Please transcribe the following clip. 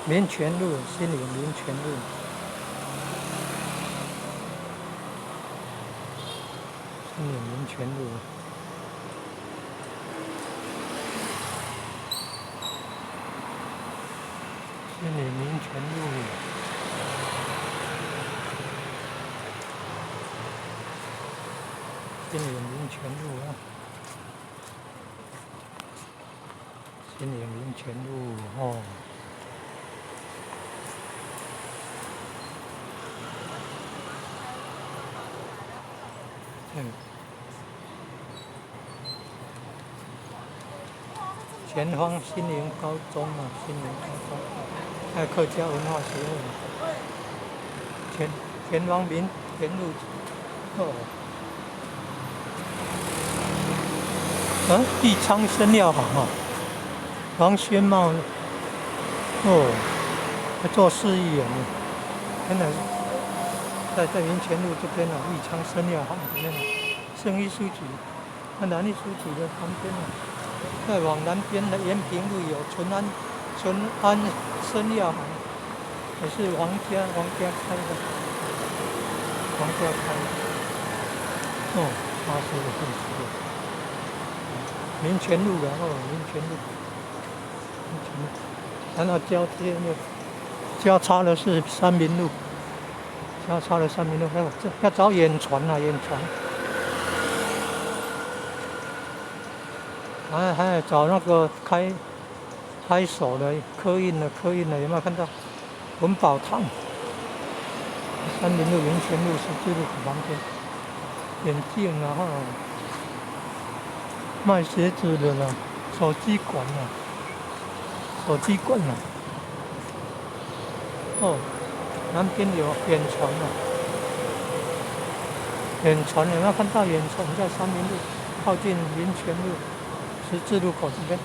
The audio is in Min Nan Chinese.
民權路，新營民權路，新營民權路，新營民權路，新營民權路啊，新營民權路哦。嗯，前方新營高中啊，新營高中，還有客家文化協會。前方民權路，哦，啊，益昌生藥行啊，王宣茂，哦，還做市議員呢，原來是。在民權路這邊啊，益昌生藥行這邊啊，聖義書局，那南義書局的旁邊啊，再往南邊的延平路有淳安生藥行，也是王家開的，王家開的。哦，巴士的故事。民權路然後民權路，民權路，然後交接那交叉的是三民路。交叉的三民路，要找遠傳啊，遠傳。還要找那個開手的刻印的刻印的，有沒有看到？文寶堂，三民路、民權路十字路口旁邊，眼鏡啊，哈，賣鞋子的啦，手機館啊，手機館啊，哦。南邊有遠傳啊，遠傳有沒有看到遠傳在三民路靠近民權路十字路口這邊？